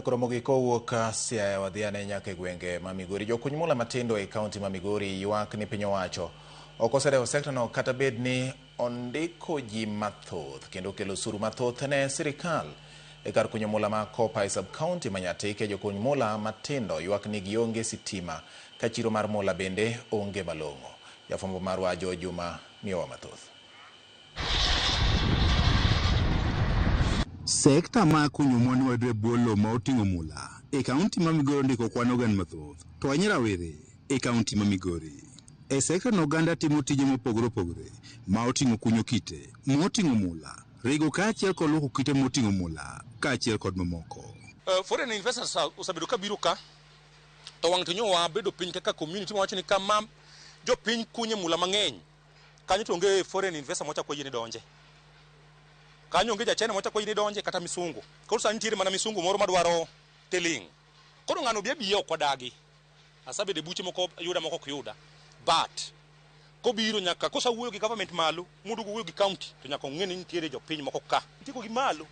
Koro mogik kowuok Siaya wadhi ane nyaka e gwenge ma Migori. Jokuny mula matindo e kaunti ma Migori ywak ni piny owacho ok osedewo sekta no kata bed ni ondiko ji mathoth kendo kelo osuru mathoth ne sirikal. E kar kunyo mula ma Kopa e sub county ma Nyatike, jokuny mula matindo ywak ni gionge sitima ka chiro mar mula bende onge malong'o. Jafwambo marwa George Juma miyowa mathoth. Sekta mar kunyo mwandu mayudore e bwo lowo ma oting'o mula e kaunti ma Migori ondiko kwan oganda mathoth to ahinya rawere e kaunti ma Migori. E sekta no oganda timo tije mopogore opogore ma oting'o kunyo kite moting'o mula, rego kaachiel kod luoko kite moting'o mula kaachiel kod mamoko. Foreign investors osebedo ka biro ka to wang' to nyo wabedo piny kaka community mawacho ni kama jopiny kunye mula mang'eny kanyo to onge foreign investor mochako yie ni donje. Kanyo onge ja-China mochako yie ni donje kata misungu. Koro sani nitiere mana misungu moro madwaro telling. Koro ng'ano bi abiya ok wadagi. Asebedo e buche moko yuda moko ok yuda. But kobiro nyaka kosewuoyo gi government malo moduogo wuoyo gi county to nyaka ong'e ni nitiere jopiny moko ka. Itieko gi malo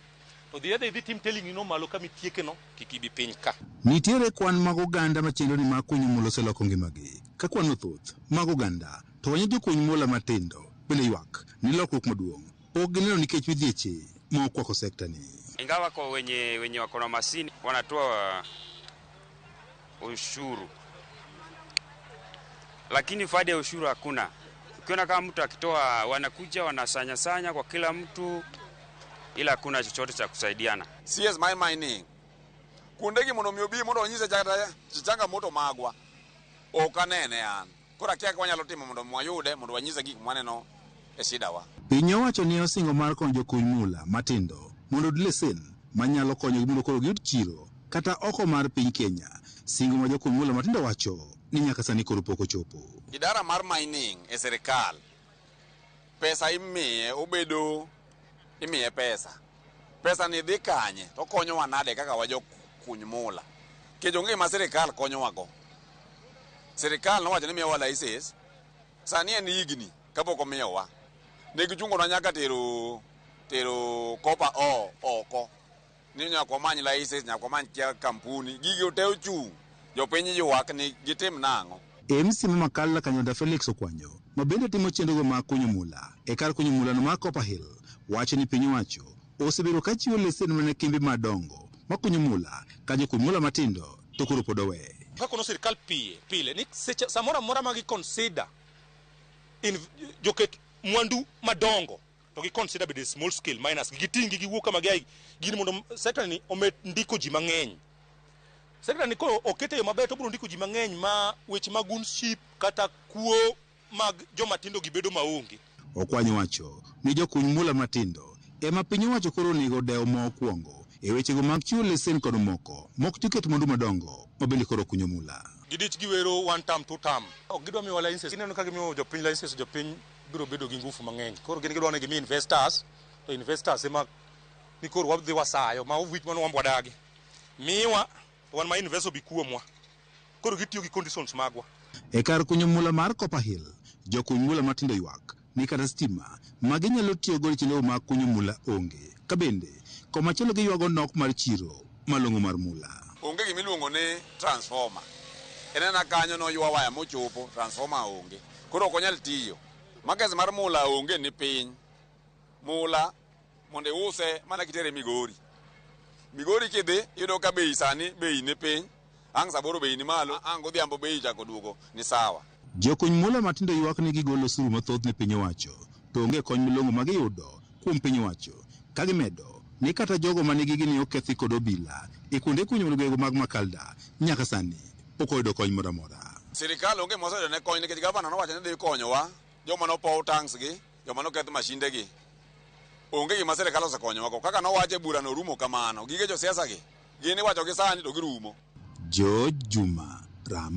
to dhi adhi idhi tim telling no malo kama itieke no kik ibi piny ka. Nitiere kwan mag oganda ma chenro ni mar kunyo mula oseloko ngimagi. Ka kwan mathoth mag oganda to wanya jokuny mula matindo bende ywak ni lokruok maduong' pok gineno nikech midhieche ma okwako sekta ni. Ingawa kwa wenye wako na mashini wanatoa ushuru, lakini faida ya ushuru hakuna. Ukiona kama mtu akitoa, wanakuja wanasanya sanya kwa kila mtu, ila hakuna chochote cha kusaidiana. CS mar mining kuondegi mondo mi obi mondo onyise kata changamoto magwa ok anene an koro akia kaka wanyalo timo mondo wayude mondo wanyise gik mwaneno e shida wa. Piny owacho ne osingo mar konyo jokuny mula matindo mondo oyud lesen manyalo konyogi mondo koro giyud chiro kata oko mar piny Kenya. Singo ma jokuny mula matindo wacho ni nyaka sani koro pok ochopo. Idara mar mining e sirikal pesa imiye obedo imiye pesa pesa ni dhi kanye to konyowa nade kaka wajokuny mula nikech onge gima sirikal konyowa go. Sirikal nowacho ni miyowa license sani en higni kapok omiyowa ne gichungonwa nyaka tero copper ore oko ni nyaka wamany license nyaka wamany kia kampuni gigi te ochung' jopiny ywak ni gitim nang'o. MC ma Makalla Kanyonda Felix Okwanyo ma bende timo chenrogo mag kunyo mula e kar kunyo mula no mar Copper Hill wacho ni piny owacho osebedo ka chiwo lesen mana kembe madongo makunyo mula ka jokuny mula matindo to koro pod owe. Kaka ono sirikal piye pile ni seche samoro amora ma gi consider in joket mwandu madongo to gi consider bede small scale miners giting'gi giwuok kama giaye gin mondo sector ni omed ndiko ji mang'eny. Sector ni ko okete yo maber to obiro ndiko ji mang'eny ma weche mag goonship kata kuo mag joma tindo gi bedo maonge. Okwanyo wacho ni jokuny mula matindo ema piny owacho koro onego dew mokwongo e wechego mag chiwo lesen kod moko mok joket mwandu madongo ma bende koro kunyo mula. Gidich giwero one term, two term. Ok gidwa miyowa licenses. Gineno ka gimiyo jopiny licenses, jopiny biro bedo gi ngufu mang'eny. Koro gin gidwa ni gimi investors, to investors ema ni koro wadhi wasayo ma wich mano wamb wadagi. Miwa to wan ma investor bi kuomwa. Koro gitiyo gi conditions magwa. E kar kunyo mula mar Copper Hill, jokuny mula matindo ywak ni kata stima ma ginyalo tiyogo e chenro mag kunyo mula onge. Ka bende komachielo giywago nok mar chiro malong'o mar mula. Onge gimiluongo ni transformer. En ena kanyo noywa waya mochopo transformer onge. Koro ok onyal tiyo. Market mar mula onge ni piny. Mula mondo iuse mana kitere Migori. Migori kidhi iyudo ka bei sani bei ni piny. Ang' samoro bei ni malo, ang' godhiambo bei ochako duogo ni sawa. Jokuny mula matindo ywak ni gigolo osuru mathoth ne piny owacho to onge kony malong'o ma giyudo kuom piny owacho. Ka gimedo ni kata jogo ma nigi gini okethi kod obila e kuonde kunyo gwego mag Makalda nyaka sani pok oyudo kony moro amora. Sirikal onge moseyudo ne kony nikech gavana nowacho ni dhi konyowa joma nopow tanks gi, joma noketh mashinde gi. Onge gima sirikal osekonyowa go. Kaka nowacho e bura no rumo kamano. Gige josiasa gi, gin iwacho gi sani to girumo. George Juma, Ramo.